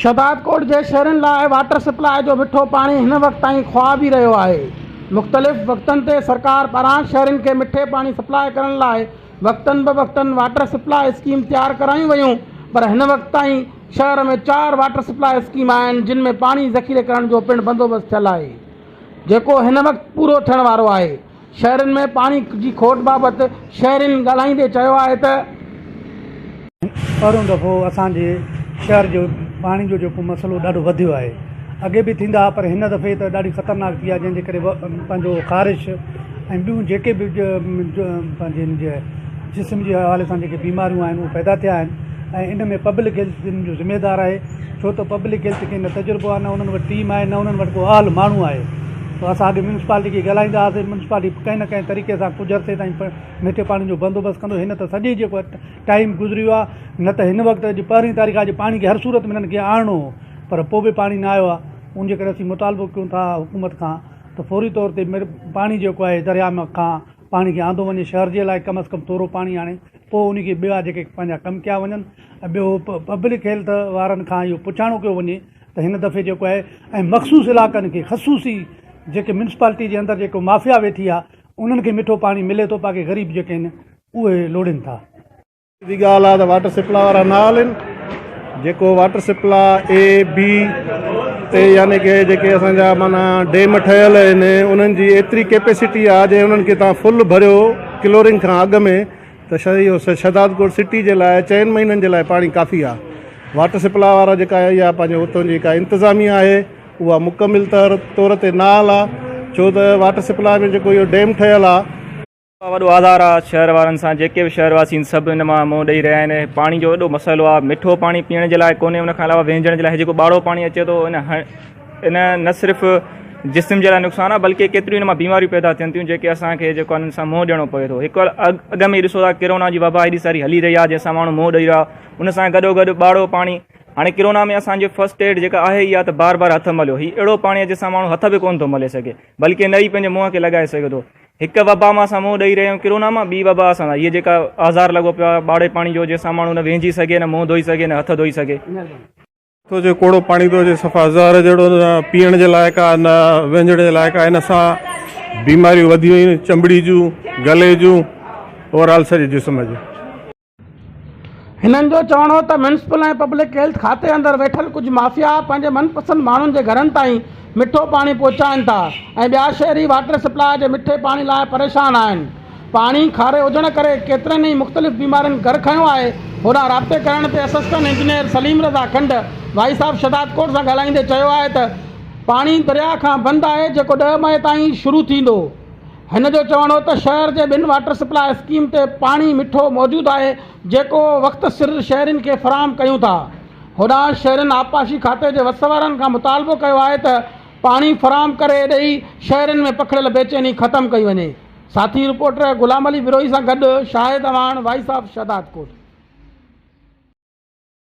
شهدادڪوٽ جي شهرين لاء واٽر سپلاء جو مٺو پاڻي هن وقت تائين خواب ئي رهيو آهي. مختلف وقتن تي سرڪار پاران شهرين کي مٺي پاڻي سپلاء ڪرڻ لاء وقتن به وقتن واٽر سپلاء اسڪيم تيار ڪرايون ويون پر هن وقت تائين شهر ۾ چار واٽر سپلاء اسڪيم آهن جن ۾ پاڻي ذخيري ڪرڻ جو پڻ بندوبست ٿيل آهي جيڪو هن وقت پورو ٿيڻ وارو آهي. شهرين ۾ پاڻي جي کوٽ بابت شهرين ڳالهائيندي چيو آهي ته. پهريون دفعو اسان جي شهر جو پاڻي جو جيڪو مسئلو ڏاڍو وڌيو آهي اڳي به ٿيندا ها پر هن دفعي ته ڏاڍي خطرناڪ ٿي آهي جنهن جي ڪري پنهنجو خارش ۽ ٻيون جيڪي به پنهنجي هن جي جسم جي حوالي سان جيڪي بيماريون آهن اهي پيدا ٿيا آهن ۽ ان ۾ پبلڪ هيلٿ جن جو ذميدار آهي ڇو ته پبلڪ هيلٿ کي نه تجربو آهي نه انهن وٽ ٽيم آهي نه انهن وٽ ڪو اهل ماڻهو آهي ته اسان اڳي ميونسپالٽي کي ڳالهائيندا هئاسين ميونسپالٽي ڪنهن نه ڪنهن طريقي سان ڪجهه عرصي تائين مٺي پاڻي جو بندوبست ڪندو هن ته سڄي جيڪو ٽائيم گذري ويو آهي نه ته هن وقت اڄ پهرين تاريخ آهي اڄ پاڻي کي هر صورت ۾ هنن کي آڻڻو هو پر پوء به پاڻي نه آيو آهي ان جي ڪري اسين مطالبو ڪيون ٿا حڪومت کان ته فوري طور تي پاڻي جيڪو آهي درياء کان پاڻي کي آندو وڃي شهر جي لاء ڪم از ڪم ٿورو پاڻي آڻي پوء ان کي ٻيا جيڪي پنهنجا ڪم ڪيا وڃن ۽ ٻيو پبلڪ هيلٿ وارن کان اهو پڇاڻو ڪيو وڃي ته هن دفعي جيڪو آهي ۽ مخصوص علائقن کي خصوصي جيڪي ميونسپالٽي جي اندر جيڪو مافيا ويٺي آهي انهن کي مٺو پاڻي ملي ٿو باقي غريب جيڪي آهن اهي لوڙين ٿا. جي ڳالهه آ ته واٽر سپلاء وارا نه هلن جيڪو واٽر سپلاء اي بي تي يعني ڪي جيڪي اسان جا معنيٰ ڊيم ٺهيل آهن انهن جي ايتري ڪيپيسٽي آ جي انهن کي تان فل ڀريو ڪلورنگ کان اڳ ۾ ته اهو شهدادڪوٽ سٽي جي لاء چئن مهينن جي لاء پاڻي ڪافي آ واٽر سپلاء وارا جيڪا اها پنهنجو اتان جي جيڪا انتظاميا آهي اها مڪمل طور تي نااهل آ ڇو ته واٽر سپلاء ۾ جيڪو اهو ڊيم ٺهيل آ. وڏو آزار آ شهر وارن سان جيڪي به شهر واسي آهن سڀ ان مان منهن ڏئي رهيا آهن پاڻي جو ايڏو مسئلو آ مٺو پاڻي پيئڻ جي لاء ڪونهي ان کان علاوه وهنجڻ جي لاء جيڪو ٻاڙو پاڻي اچي ٿو ان ان نه صرف جسم جي لاء نقصان آ بلڪه ڪيتريون ان مان بيماريون پيدا ٿين ٿيون جيڪي اسان کي جيڪو انهن سان منهن ڏيڻو پوي ٿو هڪ اڳ ۾ ڏسو ٿا ڪرونا جي وبا ايڏي ساري هلي رهي آ جنهن سان ماڻهو منهن ڏئي رهيا ان سان گڏو گڏ ٻاڙو پاڻي هاڻي ڪرونا ۾ اسان جي فرسٽ ايڊ جيڪا آهي اها ته بار بار هٿ مليو هي اهڙو پاڻي آ جنهن سان ماڻهو هٿ به ڪونه ٿو ملي سگهي بلڪه نه ئي پنهنجي منهن کي لڳائي سگهي ٿو هڪ وبا مان اسان منهن ڏئي رهيا آهيون ڪرونا مان ٻي وبا اسان سان هيء جيڪا آزار لڳو پيو آهي ٻاڙي پاڻي جو جنهن سان ماڻهو نه وهنجي سگهي نه منهن ڌوئي سگهي نه هٿ ڌوئي سگهي. ٿو چي ڪوڙو پاڻي ٿو اچي صفا زهر جهڙو نه پيئڻ جي لائق آهي نه وهنجڻ جي لائق آهي ان سان بيماريون وڌي ويون آهن چمڙي جون گلي جون اوور آل سڄي جسم جون. هنن جو چوڻ هو ته ميونسپل ۽ پبلڪ هيلٿ کاتي اندر ويٺل ڪجهه مافيا پنهنجي من پسند ماڻهن جي گهرن تائين مٺو پاڻي پهچائين ٿا ۽ ٻيا شهري واٽر سپلاء جي مٺي پاڻي لاء پريشان آهن. پاڻي کاري هجڻ ڪري ڪيترن ئي مختلف بيمارين گهر کنيو آهي. هوڏانهن رابطي ڪرڻ تي assistant engineer Saleem Raza Khand voice of Shahdadkot سان ڳالهائيندي چيو آهي ته پاڻي درياء کان بند آهي جيڪو ڏهه مئي تائين شروع ٿيندو. هن جو چوڻ هو ته شهر جي ٻن واٽر سپلاء اسڪيم تي پاڻي مٺو موجود آهي جيڪو وقت سر شهرين کي فراهم ڪيون ٿا. هوڏانهن شهرين آبپاشي کاتي جي وس وارن کان مطالبو ڪيو آهي ته پاڻي فراهم ڪري ڏئي شهرين ۾ پکڙيل بيچيني ختم ڪئي وڃي. ساٿي رپورٽر غلام علي بروهي سان گڏ شاهد اعواڻ، وائس آف شهدادڪوٽ.